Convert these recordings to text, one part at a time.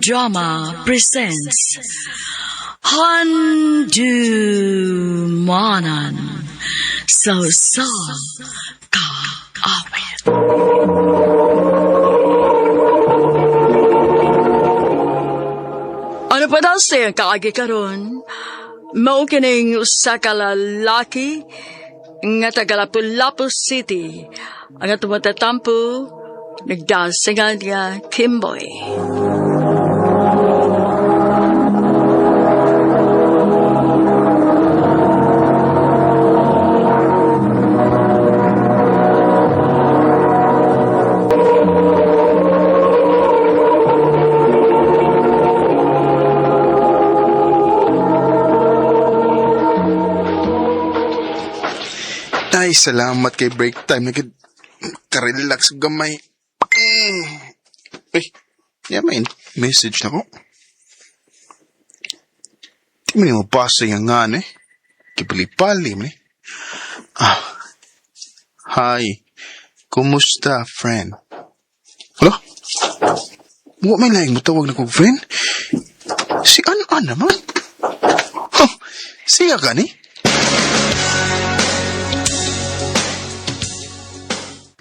Drama presents Handumanan sa Usa Ka Awit. Ano pa daw siya kaagi karon? Mao kining usa ka lalaki nga taga Lapu-Lapu City ang atong matatampo nagdasingan nga Kimboy. Ay, salamat kay break time. Nagid, karelax gamay. Mm. Uy, yeah, may message na ko. Di mo ni mabasa yung nga, eh. Kipalipali mo eh. Ah. Hi. Kumusta, friend? Hello? Wa may laing mo tawag na kong friend? Si An-An naman. Huh, siya ka ni?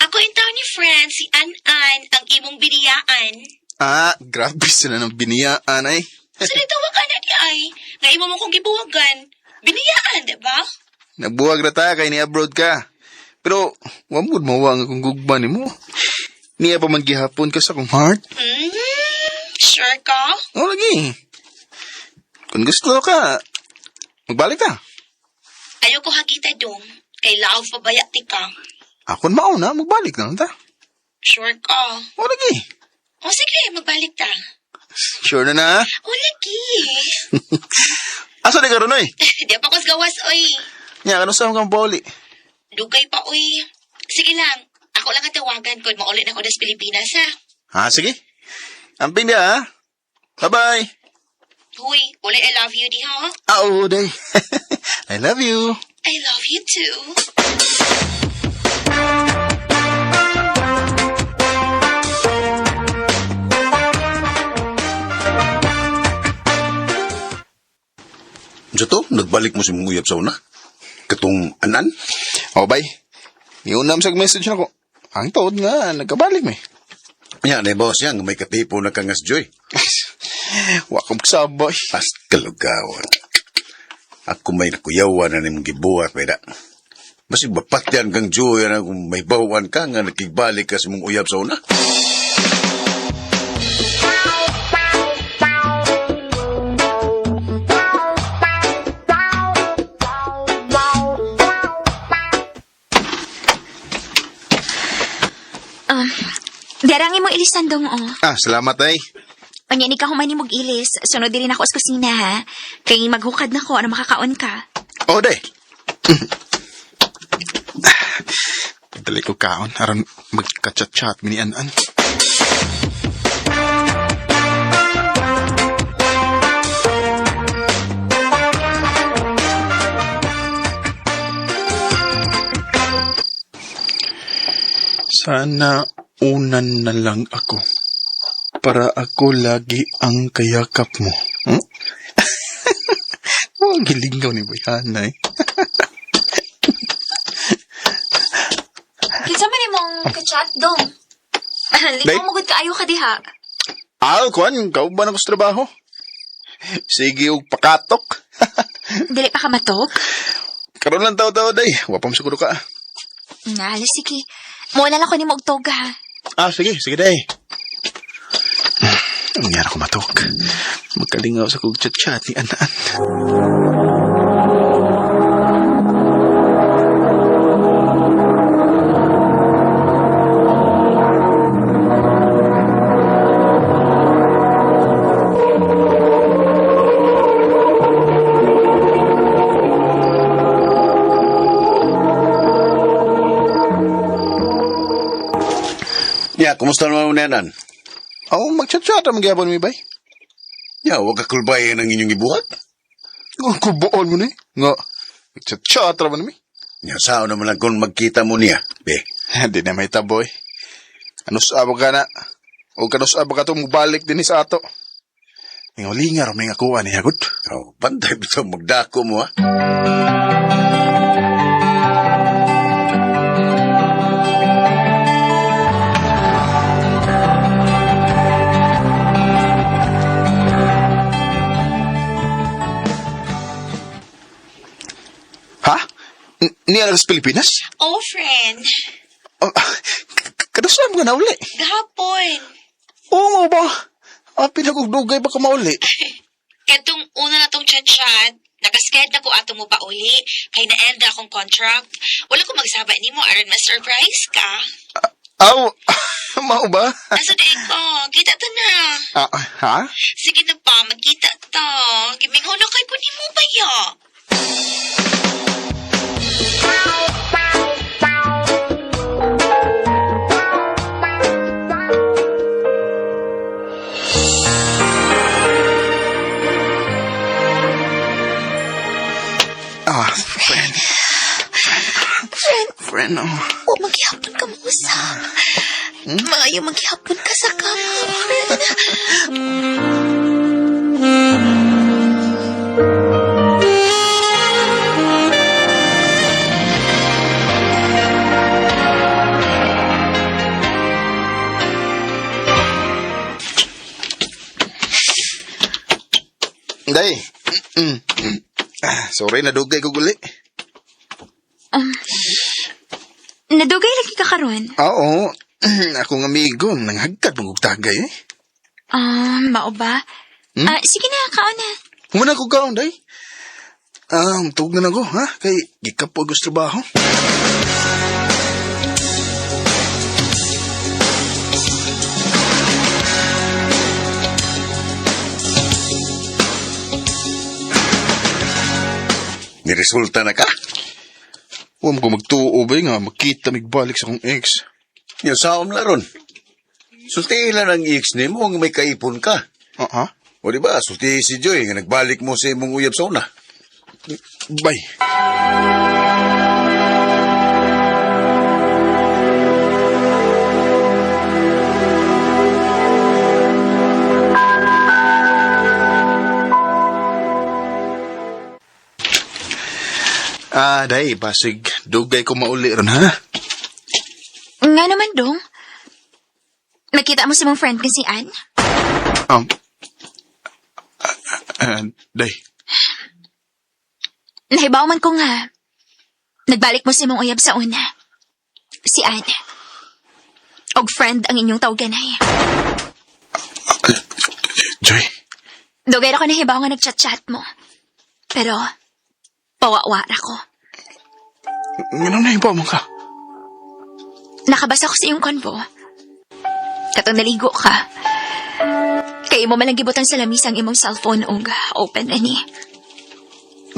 Ako yung taon ni friend, si An-An, ang imong biniyaan. Ah, grabe sila ng biniyaan ay. Sa nitawa ka na di ay, nga imo mo kong gibuwagan. Biniyaan, di ba? Nagbuwag ra ta kay ni abroad ka. Pero wa mo mawa nga kung gugma nimo. Niya pa man gihapon ka sa akong heart. Sure ka? O lagi. Kung gusto ka, magbalik ka. Ayoko hagita dong, kay love pabaya ti ka. Akon mauna, magbalik na lang ta. Sure ka? O lagi. O sige, magbalik ta. Sure na na. O lagi. Asa di ka ron oy? Di pa ko sa gawas, oy. Nya kanu sa kang boli. Dugay pa, oy. Sige lang, ako lang ang tawagan kung mauli na ko das Pilipinas, ha? Ha, sige. Amping dia ha. Bye-bye. Huy, uli I love you di, ha? Ah, oo, day. I love you. I love you too. Sa to, nagbalik mo si mong uyab sa una. Katong anan? O, bay. Niunam sa message na ko. Ang taod nga, nagkabalik mi. Nya, na boss yan, may katipo na kangas joy. Wa ko magsabay. Pas kalugawan. Ako may nakuyawan na nimong gibuhat, may da. Basig bapatyan kang joy na kung may bawan ka nga nakigbalik ka sa mong uyab sa una. Derang imong ilisan dong, oh. Ah, salamat ay. Unya ni ka human nimog ilis. Sunod diri na ako sa kusina, ha? Kay maghukad na ko, ano makakaon ka. O, day. Dali ko kaon, aron magka-chat-chat mini an-an. Sana unan na lang ako para ako lagi ang kayakap mo. Hmm? Oh, ang gilingaw ni Boy Hanay. Kinsa man imong ka-chat dong? Day? Likaw mo gud kaayo ka diha. Ah, kuan, kauban ako sa trabaho. Sige, og pakatok. Dili pa ka matok? Karon lang tao-tao, day. Wapam siguro ka. Na, sige. Mo na lang ko nimo og toga, ha. Ah, sige, sige, day. Ang nangyari ko matok. Magkalingaw sa kog chat-chat ni Anaan. Nya, kumusta naman mo anan? Oh, mag-chat-chat ang magyapon mi, bay. Nya, huwag ka kulbayan ang inyong ibuhat. Ang kubuon mo ni. Nga, mag-chat-chat ra man mi. Nya, sao naman lang kung magkita mo niya, be. Di na may taboy. Ano sa ka na? O kano sa ka to mubalik din sa ato? Lingaw-lingaw ra may nga kuha niya, gud. Oh, bantay bitaw magdako mo, ha? Ha? Niya lang sa Pilipinas? Oh, friend. Oh, kadasam ka na uli. Gahapon. Oo nga ba? Ah, pinagugdugay ba ka mauli? Katong una na tong chat-chat, nakasked na ko ato mo pa uli, kay na-end na akong contract. Wala ko magsaba nimo aron ma-surprise ka. Aw, mao ba? Asa di ko, kita ta na. Ah, ha? Sige na pa, magkita ta. Gimingaw na kay ko nimo ba ya? Ah, friend. Friend, Friend, oh. wa maghihapon ka mausap. Maayo maghihapon ka sa kama, friend. Day. Ah, sorry, nadugay ko guli. Nadugay lagi ka karon. Oo. Akong amigo, nanghagkad mong tagay eh. Ah, mao ba? Ah, sige na, kaon na. Muna ko kaon, day. Ah, tug na ko, ha? Kay gikapo ko sa trabaho. Niresulta na ka. Huwag mo ko magtuo ba nga makita migbalik sa akong ex. Yung saom na ron. Sultihin lang ang ex nimo ang may kaipon ka. Ah, ha? O di ba, sultihin si Joy nga nagbalik mo sa imong uyab sa una. Bye. Ah, day, basig. Dugay ko mauli ron, ha? Nga naman, dong. Nakita mo sa mong friend ka si Ann? Day. Nahibaw man ko nga. Nagbalik mo sa imong uyab sa una. Si Ann. Og friend ang inyong tawganay. Joy, Dugay ra ko nahibaw nga nagchat-chat mo. Pero, pawawa ra ko. Ganun na mo ka. Nakabasa ko sa iyong konvo. Katong naligo ka. Kay mo malang gibutan sa lamisa ang imong cellphone og open ani.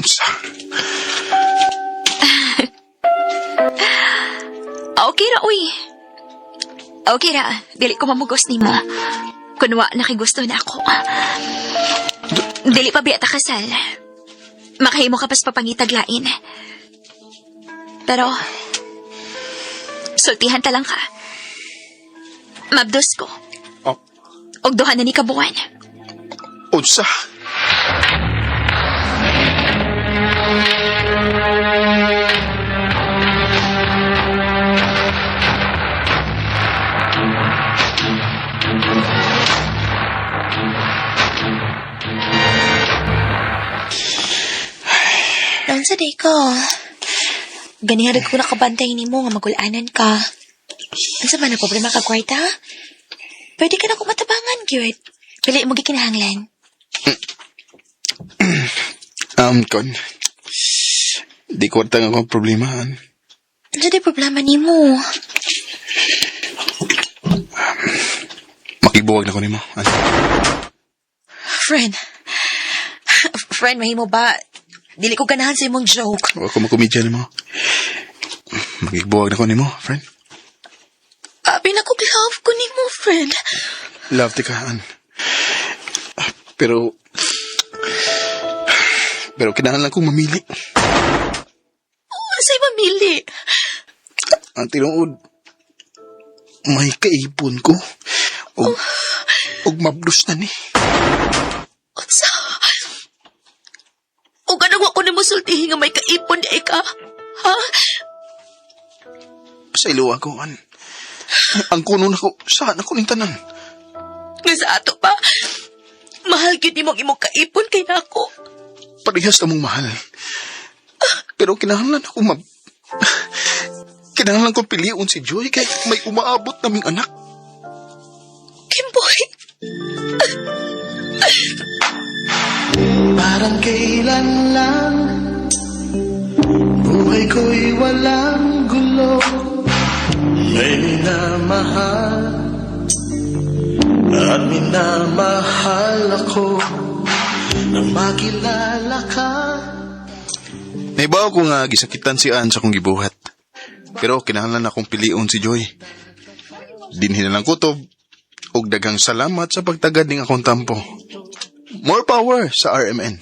Sa, Okay ra, uy. Okay ra, dili ko mamugos nimo. Kunwa nakigusto na ako. Dili pa biya ta kasal. Makahimo ka pas papangitag lain. Pero, sultihan ta lang ka. Mabdos ko. oh, Og duha na ni kabuan. unsa. Naunsa day ko. Ganihan ko nakabantay nimo nga magulanan ka. Unsa man ang problema ka kwarta? Pwede ka na kumatabangan, gyud. Pili mo gikinahanglan. Kon. Di ko nga akong problema. An. Unsa day problema nimo? Makibuwag na ko nimo. An. Friend. Friend, mahimo ba? Dili ko ganahan sa imong joke. Wa ko makomedya nimo. Makibuwag na ko nimo, friend. Abi na ko love ko nimo, friend. Love ti ka, an. Pero, pero kinahanglan kong mamili. Unsay mamili? Ang tinuod, may kaipon ko. Og, og mabdos na ni. Unsa? O ganang wa ko nimo sultihi nga may kaipon di ay ka? Ha? Sa ilo ako, an. Ang kuno nako, saan ako ning tanan? Nga sa ato pa, mahal gyud nimo ang imong kaipon kay nako. Parehas na mong mahal. Pero kinahanglan ako ma... Kinahanglan ko piliun si Joy kay may umaabot naming anak. Kimboy, Parang kailan lang buhay ko'y walang gulo. May minamahal at minamahal ako. Nang makilala ka. Naibaw ko nga gisakitan si Ann sa akong gibuhat. Pero kinahanglan akong piliun si Joy. Dinhin na lang kutob ug daghang salamat sa pagtagad ning akong tampo. More power sa RMN.